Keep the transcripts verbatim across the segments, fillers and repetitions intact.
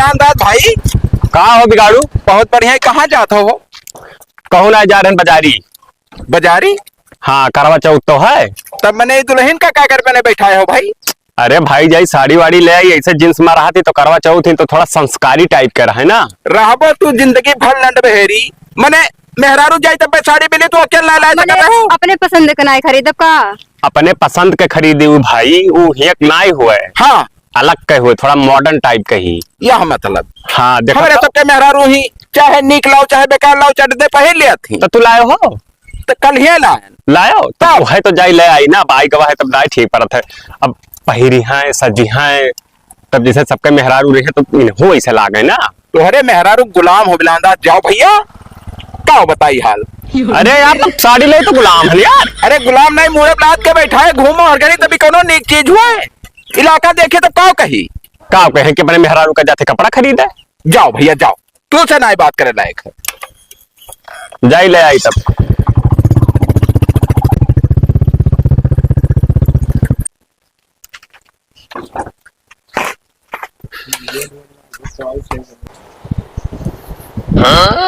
रामदास भाई। का हो बिगाड़ू? बहुत बढ़िया, कहाँ जात हो? कहूँ ना, जा रहन बजारी। बजारी? हाँ, करवा चौथ तो है। तब मने ई दुलहिन का, का कर बने बैठाए हो भाई? अरे भाई, जाई साड़ी वाड़ी ले आई, ऐसे जींस मा रहत ही तो करवा चौथ ही तो थोड़ा संस्कारी टाइप का रहे ना। रहबो तू जिंदगी भर लंड बहेरी, मने मेहरारू जाई तब साड़ी मिली, तू अकेल ना लाए मने सकत हो? अपने पसंद के नाई खरीदब का? अपने पसंद के खरीदी उ भाई, उ हेक नाई हुए। हाँ। अलग के हुए, थोड़ा मॉडर्न टाइप के ही। यह मतलब। हाँ, देखो हमरे तो। सबके मेहरारू ही, चाहे नीक लाओ, चाहे बेकार लाओ, चड्डे पहिर लिया थी। तो तू लायो हो? तो कल ही लाए। लायो? तो तब? वह तो जाई ले आई ना, बाई गवा है तब नाई ठीक पड़त है। अब पहिरी हैं, सजी हैं, तब जैसे सबके मेहरारू रहे तो इन्हों ऐसे लागे ना। तोहरे मेहरारू गुलाम हो बिलांदा, जाओ भैया, का बताई हाल? अरे यार, तब साड़ी ले तो गुलाम है यार। अरे गुलाम नहीं, मुहरे लाद के बैठा है, घूमो हर घड़ी, तभी कोनो नीक चीज हुए। इलाका देखे तब काव कही? काव कहे कि अपने मेहरारू का जाते कपड़ा खरीदे? जाओ भैया जाओ, तू से नाई बात करे लायक है। जाई ले आई तब।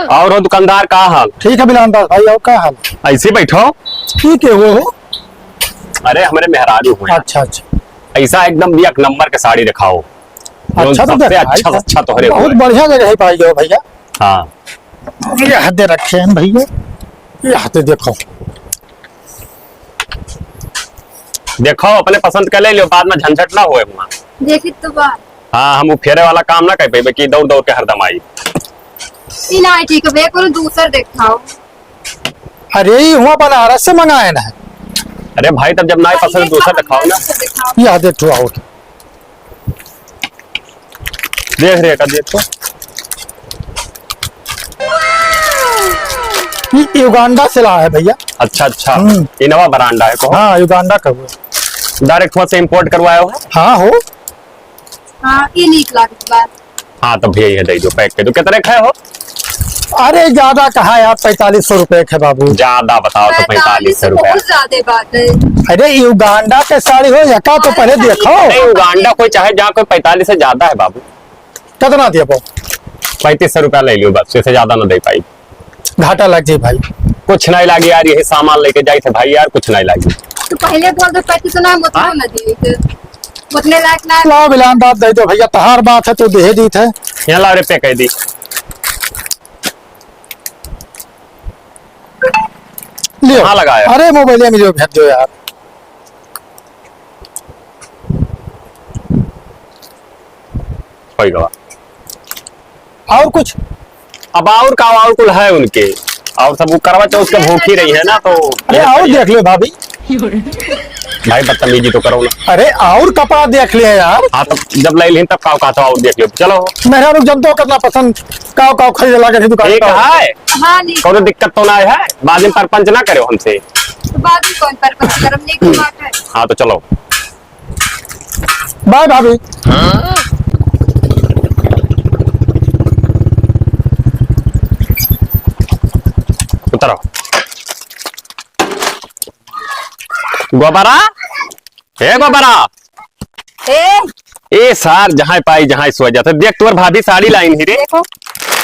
और हो दुकानदार, का हाल? ठीक है बिलान दास भाई, और का हाल? ऐसे बैठो। ठीक है वो हो। अरे हमरे मेहरारू हुए। अच्छा, अच्छा। ऐसा एकदम भी एक नंबर के साड़ी दिखाओ। जौन अच्छा तो सबसे देखाई अच्छा से था। अच्छा तोहरे बहुत हुए। बढ़िया जगह है पाई गयो भैया। हाँ। यह दे रखे हैं भैया, यह दे देखो। देखो, अपने पसंद के ले लियो, बाद में झंझट ना होए हुआ। देखी तो बा। हाँ, हम उ फेरे वाला काम ना कर पाइबे कि दौड़ दौड़ के हरदम आई। ई ना ठीक बे, कोनो दूसर देखाओ। अरे, ई हुआ बनारस से मंगाए ना। अरे भाई, तब जब ना पसंद, दूसर देखाओ ना। दूसर देखाओ। यह देखो, आओ। देख रे, का देख तो। ये युगांडा से लाया है भैया। अच्छा, अच्छा। हम्म। इनोवा ब्रांड है को? हाँ, युगांडा का हुआ। डायरेक्ट वहाँ से इंपोर्ट करवाया हो? हाँ हो। हाँ, ये नीक लागत बा। हाँ, तो भैया, ये दे दो, पैक कर दो। कितने का है हो? अरे, ज्यादा कहा यार, पैंतालीस सौ रुपए के बाबू। ज्यादा बताओ तो, पैंतालीस सौ रुपए। बहुत ज्यादा बात है। अरे, युगांडा के साड़ी हो, यका तो पहले देखो। नहीं, युगांडा कोई चाहे जहाँ कोई, पैंतालीस से ज्यादा है बाबू। कितना देबो? पैंतीस सौ रुपया ले लियो बस, इससे ज्यादा ना दे पाई। घाटा लग जाई भाई। कुछ नहीं लागी यार, यही सामान लेके जाई थे भाई यार, कुछ नहीं लागी। तो पहले बोल दो, पैंतीस सौ ना, मतलब हाँ? ना दिए थे। उतने लायक ना। लाओ बिलान बात दे दो भैया, तहार बात है तो दे दी थे। यहाँ लाओ रे, पे कह दी। लियो। कहाँ लगाया? अरे मोबाइल में लियो, भेज दो यार। होई गवा। और कुछ? अब और का, और कुल है उनके, और सब वो करवा चौथ के भूखी रही है ना, तो अरे और देख लो भाभी। भाई बदतमीजी तो करो ना। अरे और कपड़ा देख ले यार। हाँ, तब जब ले लें तब का, का तो और देख लो। चलो। मेहरारू जनतो कितना पसंद, का, का खरीदे लागे थे दुकान एक का। है। हाँ, नहीं। कोनो दिक्कत तो ना है, बाद में परपंच ना करे हमसे। तो बाद में कौन परपंच करम, लेके बात है। हाँ, तो चलो। बाय भाभी। उतरो। गोबरा, हे गोबरा। ए। ए सार, जहाँ पाई जहाँ सोच जाते। देख तोर भाभी साड़ी लाइन ही रे। देखो।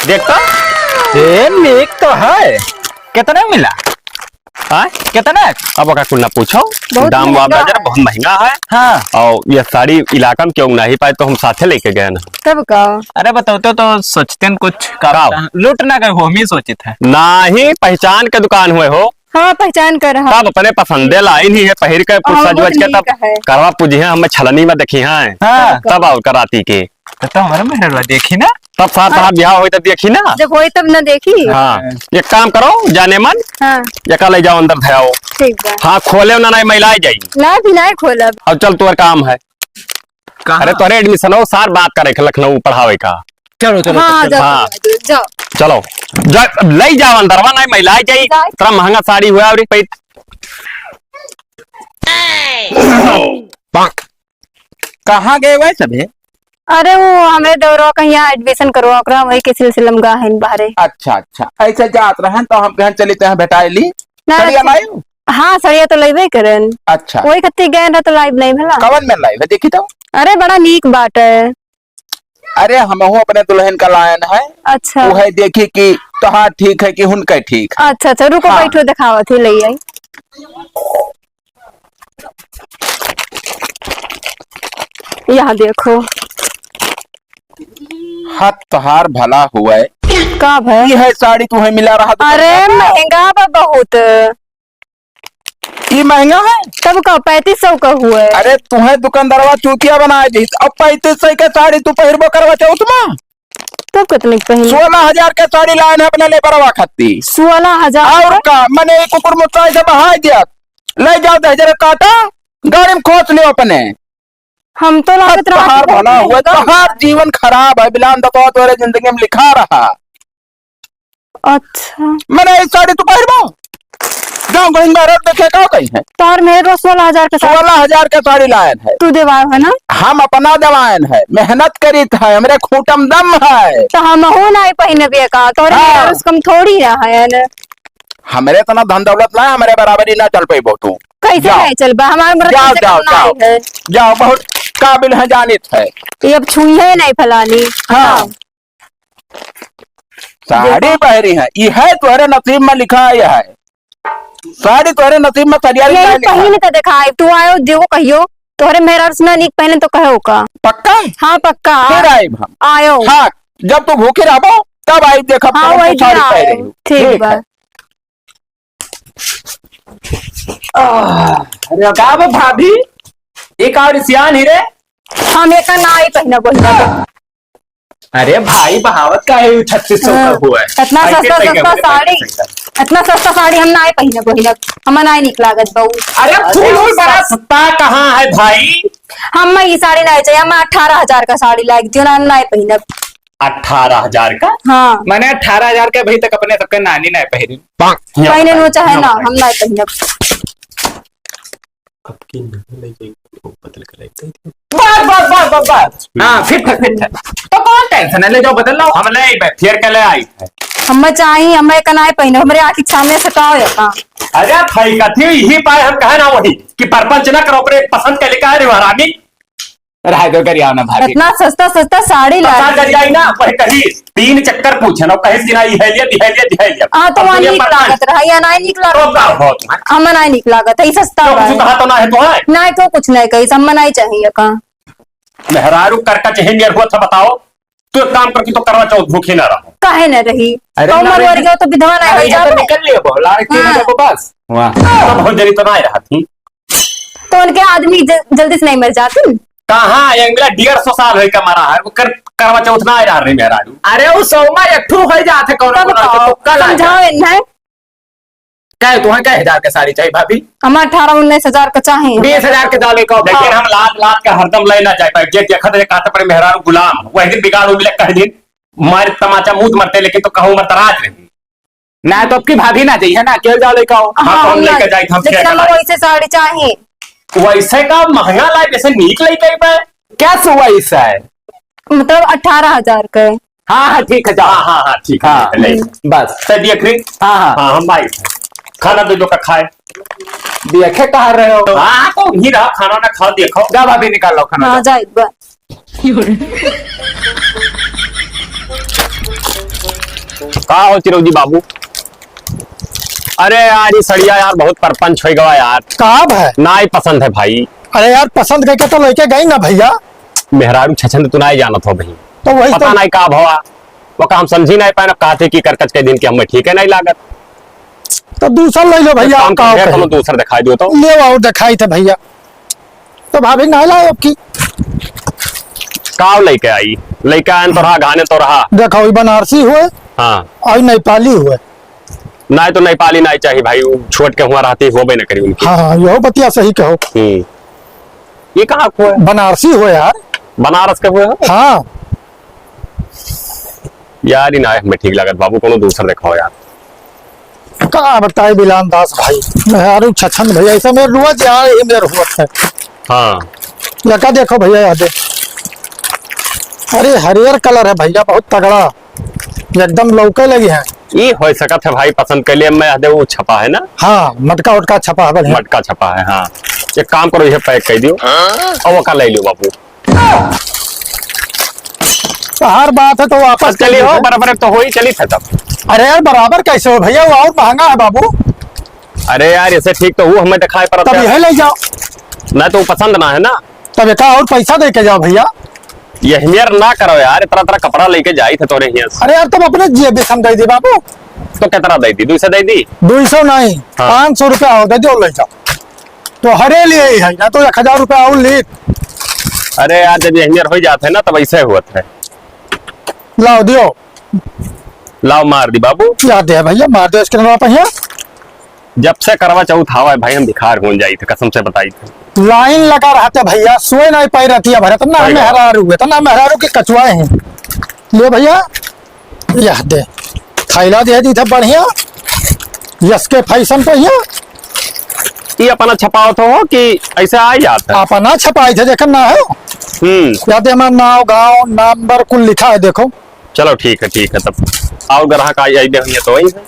देख तो। ए, नीक तो है। कितना मिला? हाँ? कितना? अब ओका कुल ना पूछो। बहुत दाम वाम महंगा ना जरा, है। बहुत महंगा है। हाँ। और ये साड़ी इलाका में क्यों नहीं पाए तो हम साथे लेके गए ना। तब का? अरे बताओ तो, तो सोचते हैं कुछ का का? पता। लूट ना गए हो, हम ही सोचित है। नाही, पहचान के दुकान हुए हो। हाँ, पहचान कर, हाँ। तब अपने पसंदे लाइन ही है, पहिर के कुछ हाँ, सज बहुत वज के तब नीक है। करवा पूजी है, हमें छलनी में देखी है। हाँ। तब और कराती के। तो, तो हमारा मेहरवा देखी ना। तब साथ हाँ। साथ ब्याह होई तब देखी ना। जब होई तब ना देखी। हाँ, एक काम करो जाने मन, हाँ। एका ले जाओ अंदर धयाओ। ठीक बा। हाँ, खोले ना, नहीं मैलाए जाई। ना भी नहीं खोलब। अब चल तोर काम है। कहाँ? अरे तोरे एडमिशन हो, सार बात करे के लखनऊ पढ़ावे का। चलो, चलो, हाँ, चलो। जाओ, हाँ। जाओ, जाओ। चलो, जा, ले जाओ अंदरवा, नहीं मैलाए जाई। जाए। इतना महंगा साड़ी हुआ और पैत। कहाँ गए हुए सभे? अरे वो हमरे देवरवा कहीं यहाँ एडमिशन करवा, ओकरा वही के सिलसिला में गा है बाहरे। अच्छा, अच्छा, ऐसे जात रहन तो हम कहन चली तहाँ भेटाए ली। ना, सड़िया अच्छा। लायू? हाँ, सड़िया तो लेबे करन। अच्छा। वही खत्ती गए रह तो लाइब नहीं भला। कवन में लाइब है, देखी तो। अरे बड़ा नीक बाटे। अरे, हमहू अपने दुलहिन का लायन है। अच्छा। उहै देखी कि तोहार ठीक है कि हुनकै ठीक है। अच्छा, अच्छा, रुको, हाँ। बैठो, देखावत ही, ले आई। यहाँ देखो। हाथ तोहार भला हुए। का भय? ई है साड़ी तुहैं मिला रहा दुकान अरे, पर। महंगा बा बहुत। ई महंगा है? तब का पैंतीस सौ का हुए। अरे, तुहैं दुकानदारवा चूतिया बनाए दी, अब पैंतीस सौ के साड़ी तू पहिरबो करवा चौथ मा? तब कितने के पहिन? सोलह हजार के साड़ी लायन है अपने लेबरवा खाती। सोलह हजार और का? का, मने एक कुकुर मुत्ता ऐसे बहाय दिया, ले जाओ दस हजार काटा, गाड़ी में खोस लियो अपने। हम तो लागत अब रहा तोहार कि भला बहुत हुआ, महंगा। तोहार जीवन खराब है, बिलान दतवा तोरे जिंदगी में लिखा रहा। अच्छा। मने ई साड़ी तू पहिरबो? गाँव गहिन में रख देखे का कही है? तोहर मेहर सोलह हजार के साड़ी। सोलह हजार के साड़ी लायन है। तू देवायो है ना? हम अपना देवायन है, मेहनत करीत है, हमरे खूंटम दम है। तो हमहू नाई पहिनबे का, तोहरे हाँ। मेहर से कम थोड़ी ना है ना। हमरे इतना धन दौलत ना है, हमरे बराबरी ना चल पइबो तू। कैसे जाओ। नहीं चलबा? हमारे मर्द जाओ, से जाओ, कम नाई जाओ। है। जाओ, बहुत काबिल है, जानित है। ये अब छुइहे नहीं फलानी। हाँ। हाँ। साड़ी देखो। पहिरी है, ई है तोहरे नसीब में लिखा है, ये है। साड़ी तोहरे नसीब में सरियारी यही ना लिखा। पहिन के देखाई, तू आयो, जेवो कहियो, तोहरे मेहरारू से ना नीक पहिने तो कहो का। पक्का? हाँ, पक्का। फिर आइब हम। आयो। हाँ, जब तू भूखी रहबो, तब आइब, देखब हाँ, कौन वही सी साड़ी दिन पहरे आयो। हो। ठीक ठीक बा। है। आह, अरे का बा भाभी? एक और सियान ही रे। हम एक ना आई पहिना बोल। अरे भाई, बहावत का है, छत्तीस सौ का हाँ, हुआ है। इतना ऐसे सस्ता, पैसे सस्ता बोले, साड़ी, पैसे। इतना सस्ता साड़ी हम नाई पहिने पहिनब, हम नाई निक लागत बहू। अरे अरे फूल बड़ा सस्ता कहाँ है भाई? हम ई साड़ी नाई चाहिए, हम अठारह हजार का साड़ी लाग दियो ना, हम नाई पहिनब। अठारह हजार का? हाँ। माने अठारह हजार के अभी तक अपने सबके नानी नाई पहिरी। पहने नो चाहे ना, हम नाई पहिनब। अब की नहीं ले जाइए, वो बदल के लाइक दे दियो। बस, बस, बस, बस, बस। हाँ, फिट है, फिट है। तो कौन टेंशन है, ले जाओ, बदल लाओ। हम ले आई बे, फेर के ले आई है। हमें चाहिए, हमें एक नाई पहिने, हमरे आँखी के सामने से का हो जाता? अरे, भाई का थी, यही पाए हम कहे ना वही, कि परपंच ना करो, अपने पसंद के लेके आए रहे हो, हरामी। रहा दो, करिया ना भाभी। इतना सस्ता, सस्ता साड़ी तो ला का करिया ना, वही कही, तीन चक्कर पूछे ना, कहे कि ना, ये है लिया, ये है लिया, ये है लिया। हाँ, तो अब वहाँ ये नीक परपंच। लागत रहा, या नाई नीक लागत तो का रहा? हो तुम्हारे? हमें नाई नीक लागत है, ये सस्ता क्यों, बा। कुछ कहा तो ना है तुम्हारे? नाई तो कुछ नाई कही, हमें नाई चाहिए का। मेहरारू करका चहे नियर हुआ था, बताओ। तो एक काम करके तो करवा चौथ भूखी ना रहो। काहे ना रही? अरे तो ना उम्र रही। वर गयो तो विधवा ना अरे हो ये तो जाबो। निकल लियो बहू, लाड़ की हाँ। हो जाबो बस। वाह। तो बहुत जल्दी तो ना रहा थी। तो उनके आदमी ज-, जल्दी से नहीं मर जाते। कहाँ है? अगला डेढ़ सौ साल होई का मरा है, वो कर, करवा चौथ ना आ रहा रे मेहरारू। अरे वो सौ में एक ठो हो जात है, कौनो तब कौनो का? तो कल आ समझाओ जाए। इन्हें। क्या है, तुम्हें क्या हजार का साड़ी चाहिए भाभी? हमें अठारह उन्नीस हजार का चाहिए। बीस हजार के डाले का। लेकिन हाँ। हम लात लात का हरदम ले ना जाए पाए। जे देखत है, कहत पड़े मेहरारू गुलाम, वही दिन बिगाड़ हो मिले, कह दिन मार तमाचा मुंह मरते, लेकिन तो कहूँ मरता राज रही। ना तो आपकी भाभी ना जाइए ना, अकेले जाओ लेके आओ। हाँ, हाँ, तो हम हम लेके ना, जाए, हम लेकिन क्या हमें करें? वैसे साड़ी चाहिए। वैसे का महंगा लाए, जैसे नीक लेके आई बे। क्या सुवाइस है? मतलब अठारह हजार का है। हाँ, हाँ, ठीक है, जाओ। हाँ, हाँ, हाँ, ठीक है, हाँ, ठीक है, ले। हम्म। बस। तो देख रही? हाँ, हाँ। हाँ, हम भाई खाना दे दो का खाए। देखे कहाँ रहे हो? हाँ, तो वहीं रहा, खाना ना खाओ, देखो। जा भाभी, निकाल लो खाना, हाँ, जाओ। जा एक बार। का हो चिरौजी बाबू? अरे यार, ये सड़िया यार बहुत परपंच हो गवा यार। का है? नाई पसंद है भाई। अरे यार, पसंद करके तो लेके गई ना भैया। मेहरारू छछन तू नाई जानत हो भाई। तो वही पता तो। नाई का भवा। वो का हम समझी नाई पाए ना, कहते कि करकच के दिन के हमें ठीक है नाई लागत। तो दूसर ले लो भैया, एक काम का कर, कहे? कोनो दूसर दिखाई दियो तो। ले आओ, दिखाई थे भैया। तो भाभी ना लाए अब की। काव लेके आई? लेके आयन तो रहा, घाने तो रहा। देखो, ई बनारसी हुए हाँ। और नेपाली हुए। नाई तो नेपाली नाई चाहिए भाई, वो छोट के हुआ रहती, होबे न करी उनकी। हाँ, हाँ, यहो बतिया सही कहो। हम्म। ये कहाँ को है? बनारसी हुए यार। बनारस के हुए हो? हाँ। यार, ई नाय हमें ठीक लागत बाबू, कोनो दूसर देखाओ यार। का बताई बिलान दास भाई, मेहरारू छछन भैया, ऐसे में रोज यार ये मेर हुआ है। हाँ। लगा देखो भैया, यार दे। अरे हरियर कलर है भैया, बहुत तगड़ा, एकदम लौके लगी है। ई हो सकत है भाई, पसंद कर लिए, मैं दे वो छपा है ना? हाँ, मटका उटका छपा है, बढ़िया। मटका छपा है, हाँ। एक काम करो, ये पैक कर दियो और वो का ले लियो बाबू। तो हर बात है तो वापस चली हो, बराबर तो होई, चली था तब। अरे यार, बराबर कैसे हो भैया, वो और महंगा है बाबू। अरे यार, इसे ठीक तो वो हमें दिखाई पड़त तब है। यही ले जाओ। ना तो पसंद ना है ना। तब एका और पैसा दे के जाओ भैया। ये हियर ना करो यार, इतना, इतना कपड़ा लेके जाई थे तोरे हियर से। अरे यार, तब अपने जेब से हम दे दे बाबू। तो कितना दे दी? दो सौ दे दी? दो सौ नहीं, हाँ। पाँच सौ रुपया और दे दो, ले जाओ। तो हरे लिए ही है, ना तो एक हजार रुपया और ली। अरे यार, जब ये हियर हो जाते हैं ना, तब ऐसे होता है। लाओ दियो। लाओ मार दी बाबू। याद है भैया, मार दो इसके अलावा पहिया। जब से करवा चौथ आवा है भाई, हम भिखार होन जाई थे, कसम से बताई थे। लाइन लगा रहते भैया, सोए नहीं पाई रहती है भरत ना। सही बात। मेहरारू है, तो ना मेहरारू के कचुआए हैं। ले भैया, यह दे, थैला दे दी था बढ़िया, यस के फैशन पे हिया। ये अपना छपावत हो कि ऐसे आ जाता है? अपना छपाई थे, देखन ना हो। हम्म। या दे हमार नाव, गाँव, नंबर कुल लिखा है, देखो। चलो ठीक है, ठीक है, तब आओ ग्राहक आई, आई दे भैया तो वही है।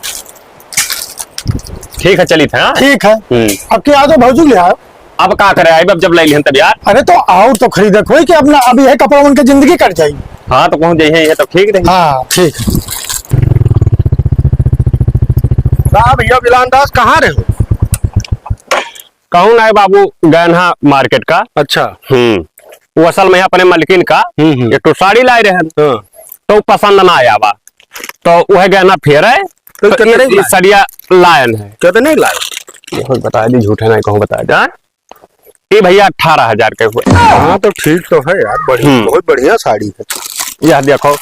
ठीक है, चली थे, हाँ? ठीक है। हम्म। अब क्या आ दो भौजी ले आओ। अब का करे, आई अब जब ले लिहन तब यार। अरे तो और तो खरीदे कोई कि अपना, अब यह कपड़ा उनके जिंदगी कट जाई। हाँ, तो कहूँ जइहे, ये तो ठीक रही। हाँ, ठीक है। का भैया बिलान दास, कहाँ रहे हो? कहूँ ना बाबू, गए ना मार्केट का। अच्छा। हम्म। वो असल में अपने मलकिन का हम्म, हम्म। एक ठो साड़ी लाए रहन। हाँ। तो पसंद ना आया बा, तो वह गहना फेर है। तो तो कितने ई, ई लाए? सड़िया लायन है। कितने लाए? ये कुछ बता दी, झूठे नहीं कहूँ, बता दे। हाँ? ई भैया अठारह हजार के हुए। हाँ, तो ठीक तो है यार, बढ़िया, हम्म। बहुत बढ़िया साड़ी है। यह देखो,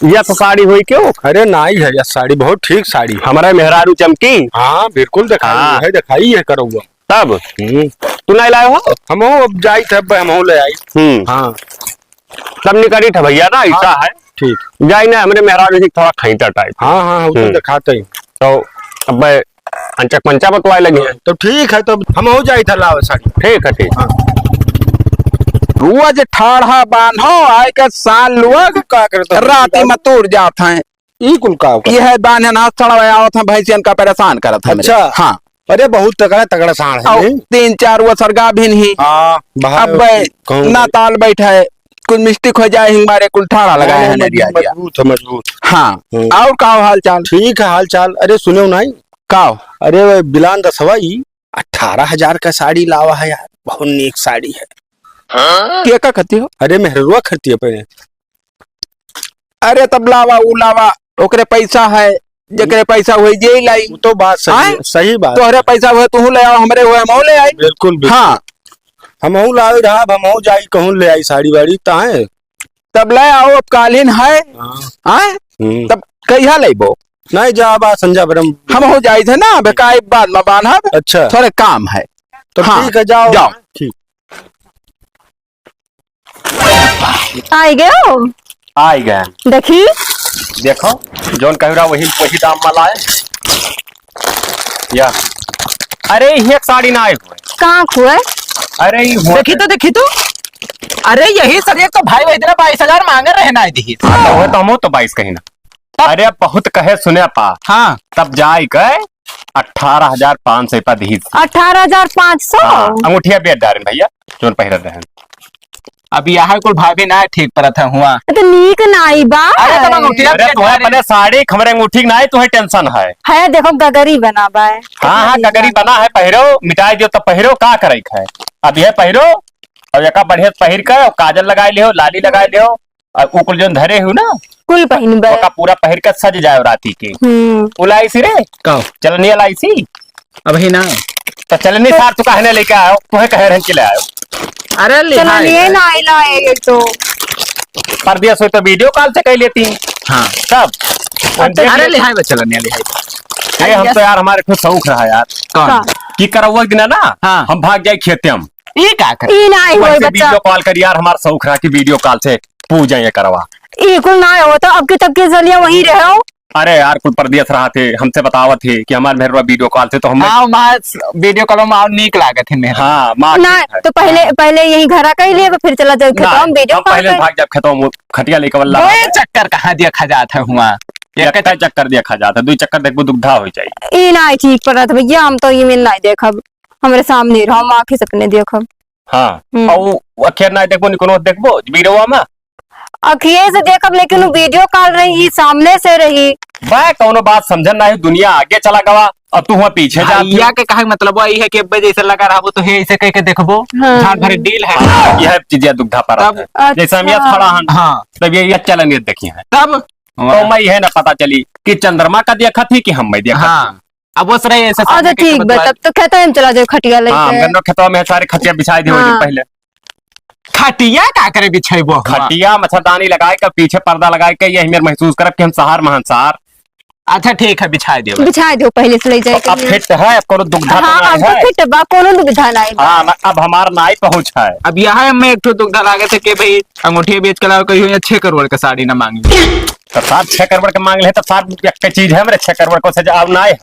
यह तो साड़ी हुई क्यों? अरे नाई है, यह साड़ी बहुत ठीक साड़ी है। हमारे मेहरारू चमकी। हाँ, बिल्कुल दिखाई हाँ। है, दिखाई है करौआ। तब? हम्म। तू नहीं लाए हो? हम अब जाई थे, अब हम ले आई। हम्म। हाँ। तब निकली था भैया ना, ऐसा हाँ, है। ठीक। जाई ना, हमरे मेहरारू जी थोड़ा खैंचा टाइप। हाँ, हाँ, हाँ, वो तो हम्म। दिखाते ही। तो अब मैं अंचक पंचा बतवाए लगे हैं। तो ठीक है, तो हम हो जाई था लावे साड़ी। ठीक है, ठीक। हाँ। रोज ठाढ़ा बान्हो, आए के साल लोग का करता है? राती में तोड़ जात हैं। ई कुल का होता? यह बान्हे ना चढ़ावे आवत हैं, भैंसियन का परेशान करत हैं मेरे। अच्छा। हाँ। अरे, बहुत तगड़ा, तगड़ा साँड़ है और नहीं? तीन चार वो सरगा भी नहीं। हाँ, बाहर अब बे-, कहूँ ना बे- ताल बैठा है, कुछ मिस्टेक हो जाए, हिंग मारे कुल ठाड़ा लगाए नहीं, हैं नहीं, नरिया मजबूत है, मजबूत। हाँ, हम्म। और का हाल चाल? ठीक है हाल चाल। अरे, सुनो नहीं। का? अरे, वो बिलान दसवा ई अठारह हजार का साड़ी लावा है यार, बहुत नीक साड़ी है। के का खती हो? अरे, मेहरुआ खती है पहले। अरे तब लावा, ऊ लावा, ओकरे पैसा है, जेकरे पैसा होई, जे लाई। वो तो बात सही आय? है, सही बात तोहरे है। पैसा होए, तू ले आओ, हमरे होए, हम ले आई। बिल्कुल, बिल्कुल। हाँ। हमहू लावे रहा, अब हमहू जाई, कहूँ ले आई साड़ी वाड़ी, ताए। तब ले आओ, अब कालीन है। हाँ। आय? हम्म। तब कहिया लेबो? नहीं, जा, अब आ संझा भरम। हमहू जाई थे ना, बेकाई बाद में बान्हब। अच्छा। थोड़े काम है। तो हाँ, ठीक है, जाओ। जाओ। ठीक। आई गयो? आई गए। देखी? देखो, जौन कह रहा वही, वही दाम वाला है। या। अरे, ये एक साड़ी ना आए हुए। कहाँ हुए? अरे, ये हुए। देखी तो, देखी तो। अरे, यही सर, ये तो भाई वही तरह बाईस हजार मांगे रहे ना, दी। हाँ, तो वह तो हम तो बाईस कहीं ना। तब अरे, बहुत कहे सुने पा। हाँ। तब जाए के अठारह हजार पाँच सौ रुपया दीहिस। अठारह हजार पाँच सौ? हाँ, अंगूठिया बेच डारेन भैया, जोन पहिरत रहन। अब यहाँ कुल भाभी ना ठीक परत है हुआ। तो नीक नाई बा। अरे, तब अंगूठिया अरे, बेच तुम्हें डारेन। अपने साड़ी, हमरे अंगूठी के नाई, तुम्हें tension है। है, देखो, गगरी बना बा है। हाँ, हाँ, गगरी बना है, पहिरो, मिटाई दियो तब पहिरो, का करे के है? अब यह पहिरो, अब एका बढ़िया पहिर के, काजल लगाई लियो, लाली लगाई लियो, और ऊ कुल जौन धरे हु ना, कुल पहिनबे। ओका पूरा पहिर के सज जाए राती के। हम्म। ऊ लाइसी रे? का? चलनी लाइसी? अबही ना। तो चलनी सार तू काहे ना लेके आयो? तुहे कहे रहन के ले आयो? अरे ले चलनिए ना आइला है ये तो। परदेस होई तो video call से कह लेती। हाँ। तब? अब तो अरे ले आए बे चलनिया ले आए। अरे हम तो यार हमारे कुछ शौक रहा यार। कौन? का? कि करवा एक दिन ना हाँ। हम भाग जाए खेते हम। ये का करे? ई ना आई होए वैसे बच्चा। Video call कर यार, हमारा शौक रहा कि video call से पूजा ये करवा। ई कुल ना हो तो अब के तब के जलिया वहीं रहो। अरे यार, कुल परदेस रहा थे, हमसे बतावत थे कि हमारे मेहरुआ video call से तो हम आओ माँ, video call में आओ, नीक लागत है मेहरुआ। हाँ, माँ ना, ठीक है। तो पहले, हाँ। पहले यही घरा कह लिए, फिर चला जाओ ना, खेतवा में video हम call पहले पे। भाग जाब खेतवा में, खटिया लेके वाला दो रहा है। चक्कर कहाँ देखा जात है हुआ? एक एक चक्कर देखा जात है, दो चक्कर देखबो दुग्धा हो जाए। ई ना ठीक पड़त भैया, हम तो ये में ना देखब, हमरे सामने रहो, हम आँखें से अपने देखब। हाँ, हम्म। और वो अखेर ना देखबो, निकनो देखबो, बीरवा में। अखिए से देखब, लेकिन उ video call रही, ई सामने से रही। बा, कौनो बात समझन नाही, दुनिया आगे चला गवा और तू हुआ पीछे जात भैया हो। के कहे के मतलब वही है कि अब्बे जैसे लगा रहबो तो हे ऐसे कह के देखबो, हाँ। झाड़ भरे deal है। हाँ, यह चीजें दुविधा पर तब है। जैसे हम ये अच्छा। खड़ा हन, हाँ। तब ये, ये चलन ये देखी है। तब तो मैं यह ना पता चली कि चंद्रमा का देखत ही कि हम मैं देखत हाँ। ही। अब वो सरे ऐसे अच्छा, सामने के ठीक बा, बतवा तब तो खेतवा में चला जाओ, खटिया लेके। हाँ, गन्नो खेतवा में सारे खटिया बिछाई दियो हाँ। पहले। खटिया का करे बिछाइबो हुआ? खटिया मच्छरदानी लगाए के, पीछे पर्दा लगाए के, यही मेर महसूस करब कि हम सहार महान सहार। अच्छा, ठीक है, बिछाए दियो। बिछाए दियो, पहले से ले जाए तो अब के। Fit है, अब कोनो दुविधा तो हाँ, नहीं अब तो है। Fit बा, कोनो दुविधा नहीं बा। हाँ, ना, अब हमार नाई पहुँच है। अब यहाँ में एक ठो दुविधा लागत है कि भाई, अंगूठी बेच के लाओ, कहियो यहाँ छह करोड़ का साड़ी ना मांगी। तो सार छह करोड़ के मांग ले, तो सार एक चीज है, मेरे छह करोड़ को से जाओ ना है।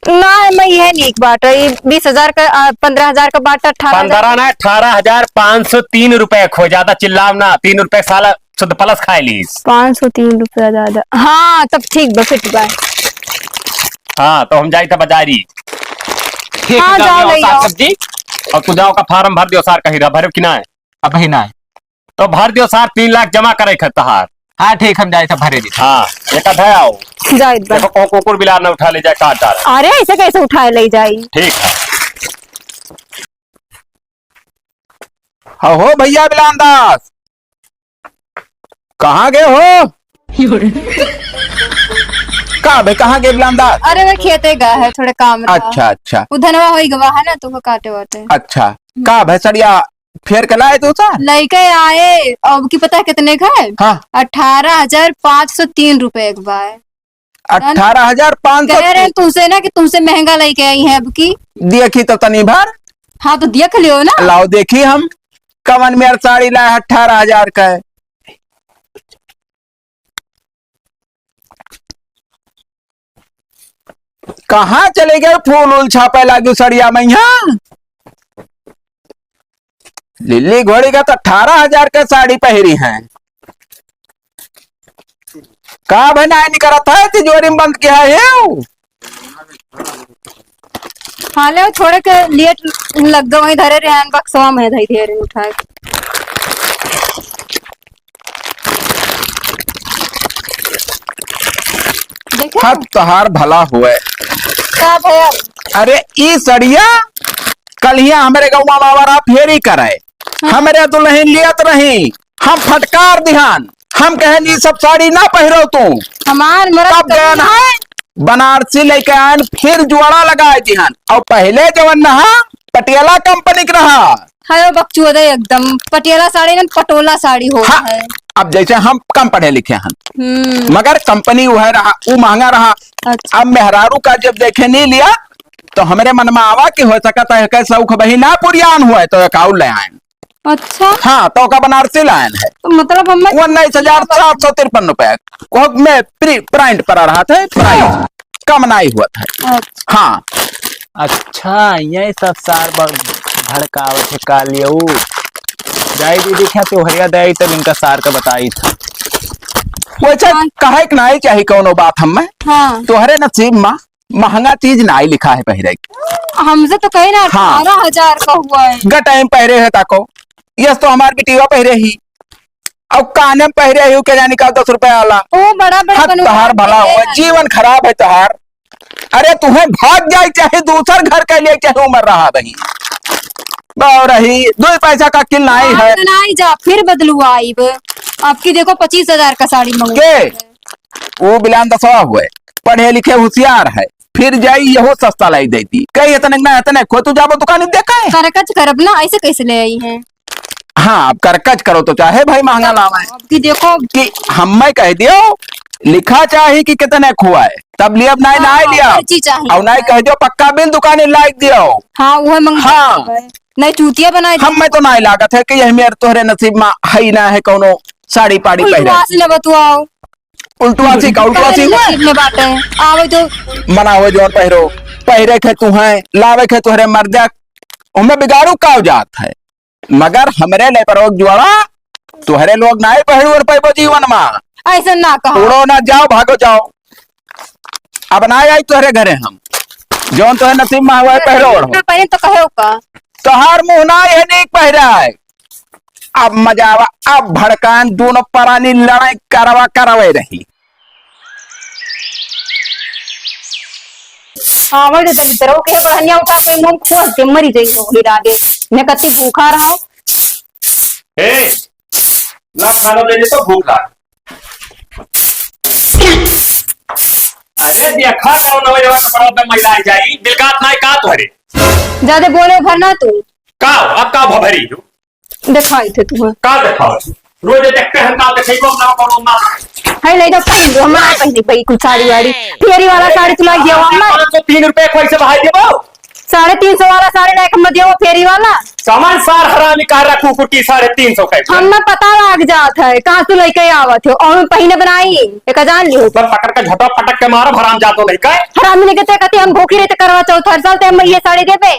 ना, मैं यह नीक बाटे, ई बीस हजार का, आ, पन्द्रह हजार का बाटे, अठारह हजार। पन्द्रह ना, अठारह हजार पाँच सौ तीन रुपए खो, ज्यादा चिल्लाओ ना, तीन रुपए साला शुद्ध plus खाए लीस। पाँच सौ तीन रुपया ज्यादा। हाँ, तब ठीक बा, fit बा। हाँ, तो हम जाई था बाजारी। ठीक हाँ, है, जाओ, जाओ, ले साग आओ। सब्जी। और तू जाओ का form भर दियो, सार कही रहा, भरे कि ना? अब ही ना। तो भर दियो सार, तीन लाख जमा करे के तहार। हाँ, ठीक, हम जाए सब भरे दी। हाँ, एक आधा आओ। जाइत बा। देखो, को कुकुर बिलार न उठा ले जाए, काट डाल। अरे, ऐसे कैसे उठाए ले जाई? ठीक है। हाँ हो भैया बिलान दास, कहाँ गए हो? का बे, कहाँ गए बिलान दास? अरे, वो खेते गए है, थोड़े काम रहा। अच्छा, अच्छा। वो धनवा होई गवा है ना, तो वो काटे वाटे। अच्छा। हम्म। का भैंसड़िया फेर के लाए तू सा? लइके आए, अब की पता है कितने का है? हाँ। अठारह हजार पाँच सौ तीन रुपए एक बार। अठारह हजार पाँच सौ कह रहे हैं तुमसे ना कि तुमसे महंगा लइके आई है अब की। देखी तो तनी भर। हाँ, तो देख लियो ना। लाओ देखी हम कवन मेर साड़ी लाए अठारह हजार का है। कहाँ चले गए फूल उल छापे लागी सड़िया मैया? लिल्ली घोड़ी का तो अठारह हजार का साड़ी पहरी है। का भनाई निकरत है, तिजोरी में बंद किया है? हाले वो थोड़े के लेट लग गए, वहीं धरे रहे हैं बक्सवा में, धई धरे उठाए। देखो। हाँ, तोहार भला हुए। का भया? अरे, ई सड़िया कलिया हमरे गौवा बाबा रहा फेरी करे। हाँ। हमरे दुल्हन लियत रही, हम फटकार दिहान, हम कहन, "ई सब साड़ी ना पहिरो तू।" हमार मरद तब गए ना, बनारसी लेके आयन, फिर जोड़ा लगाए दिहान। और पहले जवन रहा, पटियाला कंपनी के रहा। है वो बकचोदे एकदम, पटियाला साड़ी ना, पटोला साड़ी हो हाँ, है। अब जैसे हम कम पढ़े लिखे हैं, हम्म। मगर कंपनी वो है रहा, वो महंगा रहा। अच्छा। अब मेहरारू का जब देखे नहीं लिया, तो हमरे मन में आवा कि हो सकता है कि शौक वही ना पुरियान हुआ है, तो एक और ले आए। अच्छा। हाँ, तो का बनारसी लायन है। तो मतलब हमें उन्नीस हजार सात सौ तिरपन रुपया। वो में प्री-, print पर रहा था, print। कम नाई हुआ था। अच्छा। हाँ। अच्छा, यही सब सार ब-, भड़कावत है कालियऊ। जाई दीदी, क्या त्योहरिया दे आई, तब इनका सार का बताई था। वैसे हाँ। कहे के नाई चाही कौनो बात हमें। हाँ। तोहरे नसीब में महंगा चीज नाई लिखा है पहिरे के। हमसे तो कहे ना हाँ। अठारह हजार का हुआ है। ग टाइम पहिरे है ताको। यस तो हमार बिटिया पहिरे ही। और काने में पहिरे ही के जाने का दस रुपया वाला। ओ बड़ा बड़ा हद बनवा तहार भला हो, जीवन खराब है तहार। अरे तुम्हें भाग जाए चाहे दूसर घर के लिए चाहे उमर रहा बही। और रही, दो पैसा का किल नाई है। नाई जा, फिर बदलुआ आइब। आपकी देखो पच्चीस हजार का साड़ी मंगवा के? वो बिलान दसवा हुए, पढ़े लिखे होशियार है, फिर जाई यहो सस्ता लाई देती। कई इतने ना इतने खो तू जाबो दुकान में देखे। करकच करब ना, ऐसे कैसे ले आई है? हाँ, अब करकच करो तो चाहे भाई महंगा लावे। अब की देखो कि हमें कह दियो, लिखा चाही कि कितने खुआए, तब लिया, अब नाई, हाँ, नाई लिया। पर्ची चाही। और नाई कह दियो, पक्का बिल दुकान में लाइक दियो। हाँ, वो मंग हाँ। नहीं, चूतिया बनाए दे। हमें तो नाई लागत है कि यह मेरे तोहरे नसीब में है ही ना है कौनो साड़ी पाड़ी पहरे। उल्टवासी न बतुआओ। उल्टवासी का, उल्टवासी काहे हुआ? नसीब में बाटे। आवे तो मना हो जौन पहिरो, पहिरे के तू है, लावे के तोहरे मर्दक, उनमें बिगाड़ू का जात है। मगर हमरे ले पर जोड़ा, तोहरे लोग नाई पहिरू और पैबो जीवन मा। ऐसे ना कहो। उड़ो ना जाओ, भागो जाओ। अब ना आई तोहरे घरे हम। जौन तोहरे नसीब मा हुआ है, पहिरो ओढ़ो। ना पहन तो कहे का? तोहार मुंह ना है, नीक पहिरा है। अब मजा आवा, अब भड़कान, दोनों परानी लड़ाई करवा करवे रही। हाँ, वही तो दलिद्दरो के बढ़निया उठा के मुंह खोस दे, मरी जाई हो गिरा दे। मैं कत्ती भूखा रहा। ए, ना खाना देने तो भूख लाग। अरे देखा कौन नौजवान कपड़ा पे महिला आई जाई, दिलकात नाई का तोहरे। ज्यादा बोले भर ना तू। का, अब का भभरी हो? देखाई थे तू। का देखाओ? रोज देखते हैं ना, देखेबो ना, करो ना। है ले जा पहन लो, हम ना पहनी भाई कुल साड़ी वाड़ी। फेरी वाला साड़ी तू लाई दिया, हम ना। पाँच सौ तीन रुपए कैसे भाई देबो? साढ़े तीन सौ वाला साड़ी लायक हम दियो फेरी वाला। सामान सार हरामी का रखू कुटी साढ़े तीन सौ का। हम ना पता लाग जात है, कहाँ से लेके आवत हो, और हम पहिने बनाई, एक जान लियो। बस पकड़ के झोटा पटक के मारो, हराम जातो नहीं का। हरामी नहीं कहते, कहते हम भूखी रहते करवा चौथ हर साल, ते हम ये साड़ी देबे।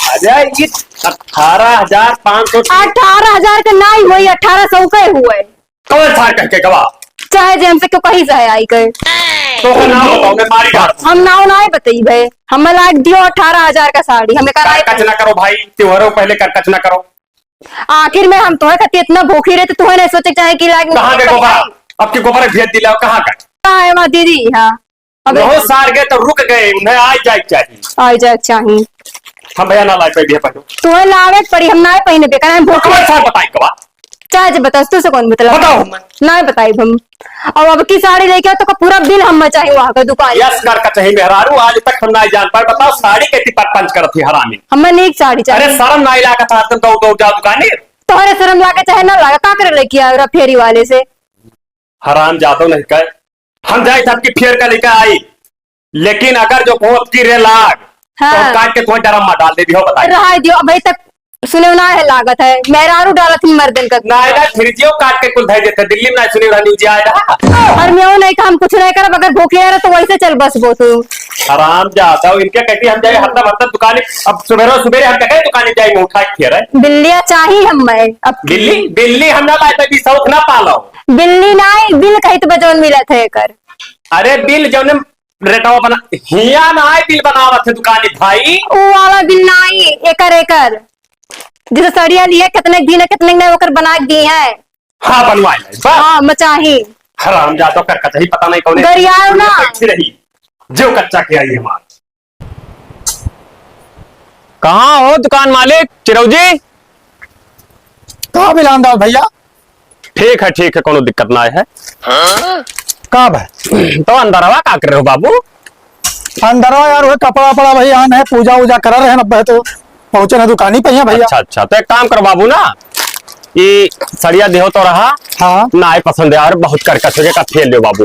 अरे, ये अठारह हजार पाँच सौ। अठारह हजार के नाई होई, अठारह सौ के हुए। कौन सार कह के गवा? चाहे जे हमसे क्यों कही चाहे आई के। तो का नाम बताओ, मैं मारी डाल। हम नाव नाई बताई भाई, हम लाग दियो अठारह हजार का साड़ी, हमें का कर नाई कच ना करो भाई, त्योहारों पहले कर कच ना करो। आखिर में हम तोहे खातिर इतना भूखी रहे, तो तोहे नहीं सोचे के चाहे कि लाग कहाँ के गोबर? अब की गोबर भेज दिला, कहाँ का? कहाँ है वहाँ दीदी? हाँ। अबे बहुत सार गए तो रुक गए, उन्हें आ जाए के चाहिए। आ जाए के चाहिए। हम भैया ना लाए पे भी है पहले। तोहे लावे के पड़ी, हम ना पहने बेकार, हम तो भूखे। कौन सार बताई कबा? चाहे जे बताओ, तू से कौन मतलब? बताओ हम। ना बताई हम। और अब की साड़ी लेके आओ तो का पूरा बिल हम चाहिए वहाँ का दुकान। यस कर का चाहिए मेहरारू, आज तक हम ना जान पाए। बताओ साड़ी कैसी पट पंच करत ही हरामी। हमें नीक साड़ी चाहिए। अरे शर्म ना लागत है, तुम दौड़ दौड़ जाओ दुकाने। तोहरे शर्म लागे चाहे ना लागे, का करे लेके आए रहा फेरी वाले से? हराम जादो नहीं कहे, हम जाए सबकी फेर का लेकर आई, लेकिन अगर जो पहुंच की रे लाग, तो हाँ। हम काट के तुम्हें ड्रम में डाल दे दियो, बताइए। रहा दियो, अभी तक सुने ना है लागत है, मेहरारू डालत ही मर्दन का। ना, ना, फिर जियो काट के कुल धर देते, दिल्ली में ना सुने रहा, न्यूज आए रहा। और मैं वो नहीं, हम कुछ नहीं करब, अगर भूखे रहे तो वैसे चल बस वो तू। हराम जादो, इनके कहती हम जाए हफ्ता भर तक दुकान, अब सुबेरे सुबेरे हम कहे दुकान जाए, मुंह उठा के फेर है। बिल्लिया चाहिए हम मैं, अब बिल्ली, बिल्ली हम ना लाए, तभी शौक ना पालो। बिल्ली नाई, बिल कहित बजौन मिलत है एकर। अरे बिल जौन रेटवा बना, हिया नाई बिल बनावत है दुकानी भाई। ऊ वाला बिल नाई, एकर, एकर। जैसे सड़िया लिए, कितने दिन, कितने दिन ओकर बना के दी है। हाँ, बनवाए ले, बस। हाँ, मचाही। हराम जादो कर कचही, पता नहीं कौन गरियाओ ना। बैठी रही, जो कच्चा के आई हमार। कहाँ हो दुकान मालिक चिरौजी? का बिलान दाल भैया? ठीक है, ठीक है, कोनो दिक्कत ना है। का भाई? तो अंदरवा का कर रहे हो बाबू? अंदरवा यार, वो कपड़ा वपड़ा भाई आन है, पूजा वूजा कर रहे हैं, अब तो पहुंचे ना दुकानी पे हैं भैया। अच्छा, अच्छा, तो एक काम करो बाबू ना, ये सड़िया देहो तो रहा, हाँ। ना आए पसंद यार, बहुत करकट हो गया, का फेर लियो बाबू।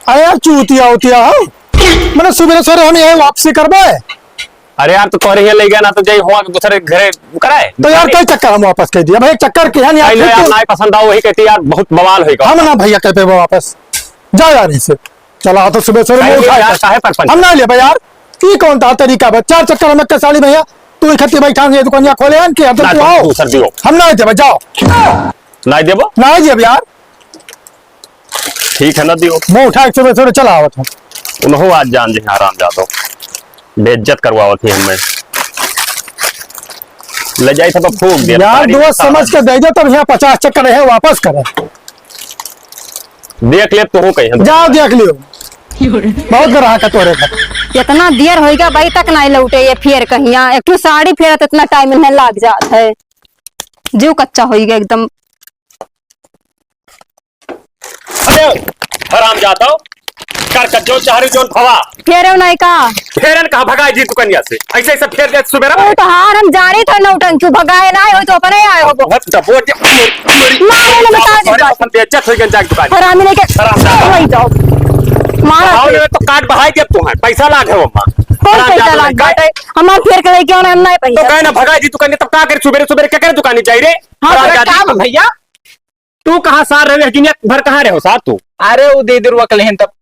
अरे यार, चूतिया उतिया हो, मैंने सुबह सवेरे हम यही वापसी करबे। अरे यार, तो तोरे हियाँ ले गया ना, तो जाई हुआ कि दूसरे घरे कराए। तो यार, कई चक्कर हम वापस कह दिया भाई, एक चक्कर के है नहीं, नहीं, यार, फिर यार, तो ना पसंद आओ, वही कहती यार, बहुत बवाल होएगा। हम ना भैया कह पे वापस, जाओ यार इनसे। चला, तो सुबह सवेरे नहीं, मुंह उठाए यार, कर। काहे पर पंच? हम ना ले भाई यार, ई कौन था तरीका बा? चार चक्कर हम एक साड़ी भैया, तू इकट्ठी बैठा है दुकानिया खोले आन के, अब ना, तू तो आओ। दूसर दियो। हम ना देबे, जाओ। ना देबो? ना देब यार। ठीक है, ना दियो। मुंह उठा के सुबह सुबह चला आवत हूँ। उन्हों आज जान जे हराम जादो। बेइज्जत करवावत ही हमें। ले जाई सब फूक दे। यार, सारी दोस्त समझ के दे दे, तब यहाँ पचास चक्कर रहे, वापस करे। देख ले, तू कहीं। जाओ, देख लियो। बहुत ग्राहक है तोरे घर। इतना देर होइगा, अबही तक नहीं लौटे ये फेर कहिया। एक ठो साड़ी फेरत इतना टाइम इन्हें लाग जात है। जीव कच्चा होइगा एकदम। अरे, हराम जादो, कर कर जो चाह रही, जोन भवा। फेरे नहीं का? फेरन कहा भगाई जी दुकानिया से। ऐसे, ऐसे फेर दे सुबेरा। ओ, तो हार हम जाने थे नौटंकी, भगाए ना हो तो अपने आए हो। बहुत डबो दे। मारे ने बता दे। अपन बेइज्जत हो गया जाके दुकान। हरामी नहीं के। हराम जादो। वही जाओ। मारा आओ थे। ले तो काट बढ़ाई दे तू है। पैसा लाग है वो माँ। कौन हराम पैसा जादो लाग नहीं का? बाटे? हमार फेर के लेके आना, हम नहीं तो पैसा। कहे ना भगाई जी दुकान, तब का करे सुबेरे सुबेरे क्या करे दुकान जाई रे? हाँ, हराम तो जादो। काम है भैया। तू कहाँ सार रहे, दुनिया भर कहाँ रहे हो सार तू? अरे वो दे दे रुआ के लेहन तब।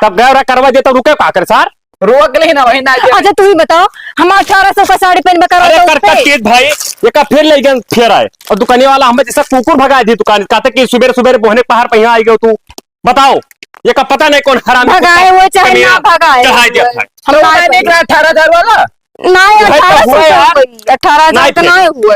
तब गैर करवा दे तो रुके का कर सार? रुआ के लेहन वही ना दे। अच्छा तू ही बताओ, हम अठारह सौ का साड़ी पहनबे करो अरे तो कर उसपे? कर के भाई, ये का फेर ले गन फेर आए। और दुकानी वाला हमें जैसा कुकुर भगा दी दुकान, कहते कि सुबेरे सुबेरे बोहने पहाड़ पे यहाँ आई गयो तू। बताओ, ये का पता नहीं कौन हरामी भगाए कुत्ता हुए चाहे कमीना ना भगाए चढ़ाई दिया हुए। था। हम तो ना मैंने एक अठारह हजार वाला? नहीं, भाई, अठारह सौ तो हुआ यार। कोई, अठारह हजार नहीं तो थे। नहीं हुआ।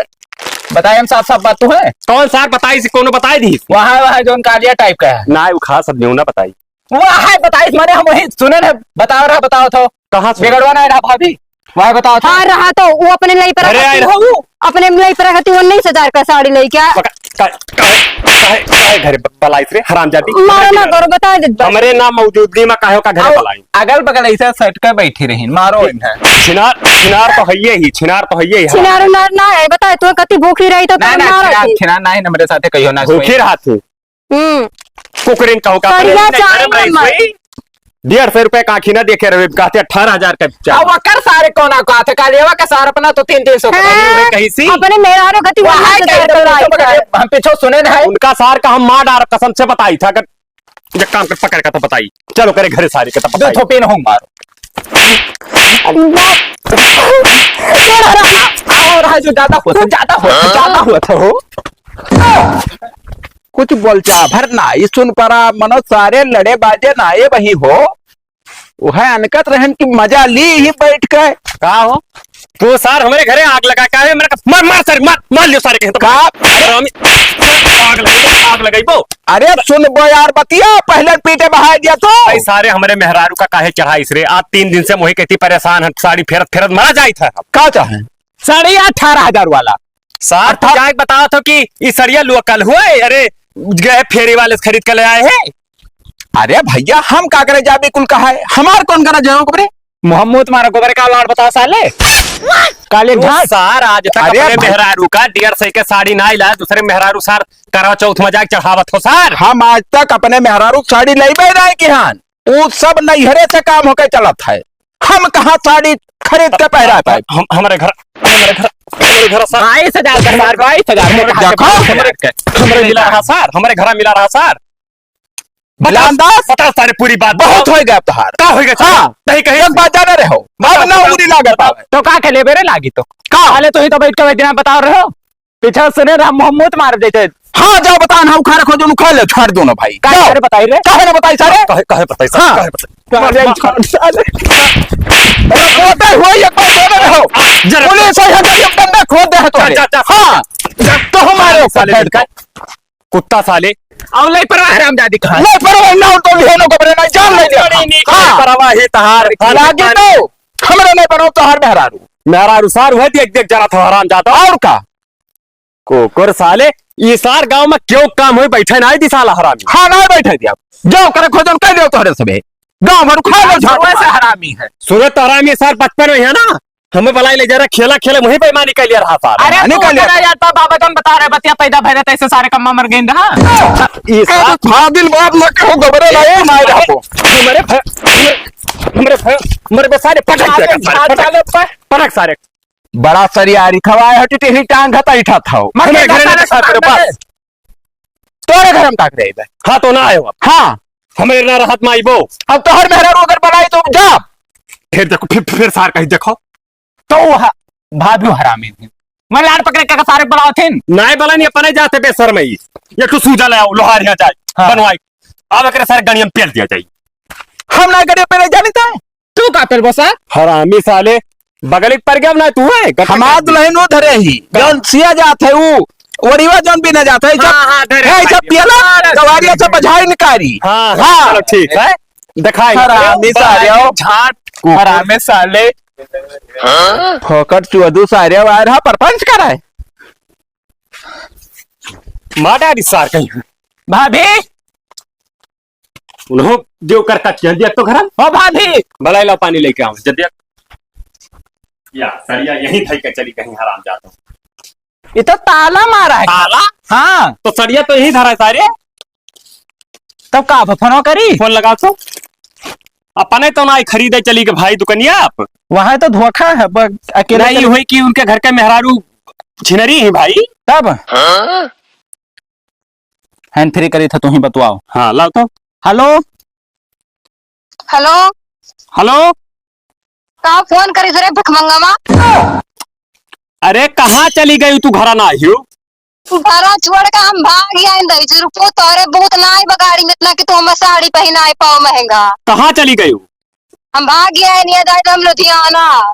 बताए हम साफ साफ बात तो है। कौन सार बताई से कोनो बताई दी? वहाँ, वहाँ जौन कालिया type का है। ना, वो खास अब ना बताई। वहाँ बताई से माने हम वही सुने न, बताओ रहा, बताओ तो। कहाँ सुने? बिगड़वा ना रहा भाभी, वहाँ बताओ तो। हाँ, रहा तो वो अपने लाई पर अरे, रखती, आए रहा वो। अपने लाई पर रखती, उन्नीस हजार का साड़ी लेके आ। बका-, का-, का-, का-, का-, घरे ब-, बलाई रे, हरामजादी। मारा ना करो, बता दे। हमरे ना मौजूदगी में काहे का घरे आओ, बलाई? अगल बगल ऐसे सट के बैठी रही, मारो इन्हें। छिनार, छिनार तो हइये ही, छिनार तो हइये ही। छिनार उनार ना है, बता, तू कति भूखी रही तो ना, तुम ना, मारो छिनार, थी। छिनार ना है, हमरे साथे कहियो ना भूखी सोई। रहा थी। हम्म। कुकरिन कहूँ का सरिया अपने नहीं चाहे करे भाई, नंबर। सोई। डेढ़ सौ रुपए का आँखी ना देखे रहे, कहते अठारह हजार का चाही। अब वकर सारे कौन औकात है? कालियावा का सार अपना तो तीन तीन सौ का हाँ, कहीं सी। अपने मेहरारू गति वो वहाँ है कहीं तो पीछे पकड़े, हम पीछे सुने ना है। उनका सार का हम मार डार कसम से बताई था, अगर एक काम कर, पकड़ के तो बताई। चलो करे घरे सारी के तो दो बताई। थोपे न हो मारो। अरे बाप। और है जो ज्यादा होत है, ज्यादा होत है, ज्यादा होत है हो। कुछ बोलचा भर ना, ई सुन परा, मनो सारे लड़े बाजे ना, ये वही हो। वो है अनकत रहन की मजा ली ही बैठ के। का हो? तू सार हमरे घरे आग लगा के आए, मेरे का मार, मार सारे, मार, मार लियो सारे के। का? अरे रामी, आग लगे, आग लगाई वो। अरे सुन बो यार बतिया, पहले पीटे बहाय दिया तो। भाई सारे हमरे मेहरारू का काहे चढ़ाइस रे? आज तीन दिन से मोही कहती परेशान है, साड़ी फेरत फेरत मरा जाई था। का चाहे? साड़ी अठारह हजार वाला। सार, तो अर्थात क्या बतावत हो कि ई सड़िया local हुए? अरे, गए फेरी वाले से खरीद के ले आए हैं। अरे भैया, हम का करे जाबे कुल कहा है? हमार कौन करा जाओ रे? मोहम्मद मारा गोबर का लाड़ बताओ साले। काले वो घाट। सार, आज तक अरे अपने भाई। मेहरारू का डेढ़ सौ के साड़ी ना लाए, दूसरे मेहरारू सार करवा चौथ में जाके चढ़ावत हो सार। हम आज तक अपने मेहरारू साड़ी लइबे नहीं किहान। उ सब नैहरे से काम होके चलत है। हम कहाँ साड़ी खरीद के पहरा पाए? हम, हमारे घर, हमारे घर, हमारे घर सार। बाईस हजार का सार, बाईस हजार में कहाँ से देखो, बाईस हजार हमारे, के? हमारे मिला रहा सार, हमारे घर मिला रहा सार। बता, बिलान दास, बता सारे पूरी बात बहुत बताओ। हो गया तोहार। का हो गया सार? हाँ, नहीं कहीं एक बात जाने रहे हो। बताओ, अब ना बताओ। उंगली लागत आवे। तो का के लेबे रे लागी तो? का? साले तो ही तो बैठ के वही दिन बताओ रहे हो। पीछे सुने राम मोहम्मद मार देते। हाँ, जाओ बता ना, उखाड़ खोजो, उखाड़ ले, छोड़ दो ना भाई। का जाओ। करे बताई रे? काहे ना बताई सारे? काहे, काहे बताई सारे? हाँ। काहे बताई? काहे मार, मार, छोड़ साले। अरे, खोदे हुए एक बार खोदे रहो। जरा पुलिस है, हम एक बंदा खोद दे है तो। जा, जा, जा। हाँ। तो हमारे ऊपर साले बैठ का। कुत्ता साले। अब लई परवा हरामजादी कहाँ? लई परवा ना हो तो लिहेनो को बरे ना जान ले लिया। बड़ी नीक हाँ। लई परवा ही तहार। लागे तो हमरे नहीं बनाओ तोहार मेहरारू। मेहरारू सार हुए देख देख जरा था हरामजादा। और का? कुकुर साले, ई सार गांव में क्यों काम होई बैठे ना दी साला हरामी। हाँ, ना बैठे दिया। जाओ करे खोजन कह दियो तोहरे सबे। गांव भर उखाड़ लो झाड़ू से मार। हरामी है। सूरत तो हरामी सार बचपन में है ना, हमें बलाई ले जा रहा, खेला खेले, वहीं बेईमानी कर लिया रहा सार। अरे बेईमानी तू कर लिया। उधर आ जाता, बाबा जौन बता रहे, बतिया पैदा भरे, तैसे सारे कम्मा मर गए रहा। ये सार फादिल बात न कहो, गोबरे लाए, मार रहा को। हमारे भै-, हमारे भै-, हमारे बे सारे पटक दे, सारे पटक, पटक सारे। बड़ा सरियारी खवाए हटी, टेढ़ी टांग हता, इठा था। मत हमारे घर में सारे सारे सारे बस। तोरे घर में ताक रहे बे। हाँ, तो ना आयो अब। हाँ। हमें ना रहत में आइबो। अब तोहर मेहरारू अगर बनाई तो जा। फिर देखो, फिर, फिर सार कहीं देखो। तो वो ह-, भाभी हरामी थी। मैं लाड़ पकड़े के सारे बनाओ थे। नाय बला नहीं, अपने जाते बेसर में ही। ये तो सूजा ले आओ, लोहार यहाँ जाए। हाँ। बनवाई। अब एकरे सारे गणियम पेल दिया जाए। हम ना गणियम पेल जानी था। तू का पेल बसा? हरामी साले, बगल के पर गया ना तू है? गट्टा हमार कर दी। दुल्हन वो धरे ही, का? जौन सिया जात है वो, ओरिवा जौन भी ना जात है, हाँ, सब, हाँ, धरे है, सब भाई। पियला, अरे, गवारिया सब बजाई निकारी। हाँ, हाँ, हाँ। चलो ठीक है, दिखाई। हरामी साले, झाट, हरामी साले। हाँ? फोकट चुअदू सारे वायर, हाँ, परपंच कराए। माटा भी सार कहीं। भाभी, उन्हों जो कर कट के दिया तो घरन। ओ भाभी। बलाई लाओ पानी लेके आओ, जब दिया। या, सरिया यहीं धई के चली गई हरामजादा। ये तो ताला मारा है। ताला? हाँ। तो सरिया तो यहीं धरा है सारे। तब का अब फोन करी? फोन लगाओ तो। अपने तो ना खरीदे चली के भाई दुकनिया आप। वहाँ तो धोखा है, ब-, अकेले नहीं चली। हुई कि उनके घर के मेहरारू छिनरी है भाई। तब? हाँ? Hand free करी था, तू ही बतवाओ। हाँ, लाओ तो। Hello। Hello। Hello। का फोन करी रे भिखमंगवा? अरे, कहाँ चली गई तू, घरा ना आइयो? घरा छोड़ के हम भाग आइन रही जी। रुको, तोरे बहुत ना आई बगाड़ी में इतना कि तू हमें साड़ी पहनाए पाओ महंगा। कहाँ चली गई? हम भाग आइन, ये जाए हम लुधियाना।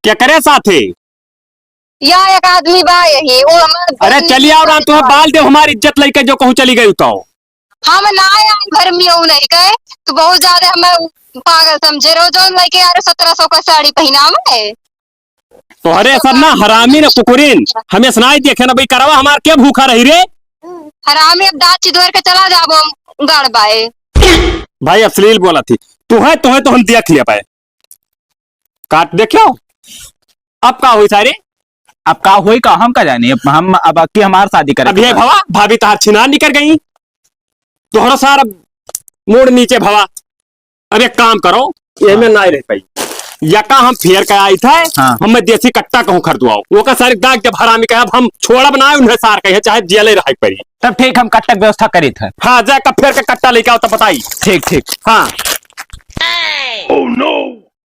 क्या करे साथे? या एक आदमी बा यही, वो हमार अरे बहिनी चली आओ राम, तुम्हें बाल देव हमार इज्जत लइके जो कहूँ चली गई तो। हम ना आए घर में, वो नहीं कहे, तू बहुत ज्यादा हमें पागल समझे, रोज लइके आ रहे सत्रह सौ का साड़ी पहनावे। तोहरे सब ना हरामी ना कुकुरिन, हमें सुनाई देखे ना भाई, करवा हमार के भूखा रही रे। हरामी अब दाँत चिदोर के चला जाबो हम गड़ बाए। भाई अश्लील बोला थी, तू है, तू है तो हम देख लिया पाए। काट देखियो, अब का होई सारे? अब का होई का हम का जानी, अब हम, अब अक्की हमार शादी करे अब के ये बाद। भवा, भाभी तहार छिनार निकर गई, तोहरो सार अब मूड़ नीचे भवा। अब एक काम करो, ये हाँ। में ना रह पाई, यका हम फेर के आई थे, हाँ। हमें देसी कट्टा कहूँ खरीदवाओ, वो का सारे दाग जब हरामी कहे, अब हम छोड़ब ना उन्हें सार कहे, चाहे जेले रहे पड़ी। तब ठीक, हम कट्टा के व्यवस्था करी थे। हाँ, जा का फेर के कट्टा लेके आओ तब बताई। ठीक, ठीक। हाँ। Oh no!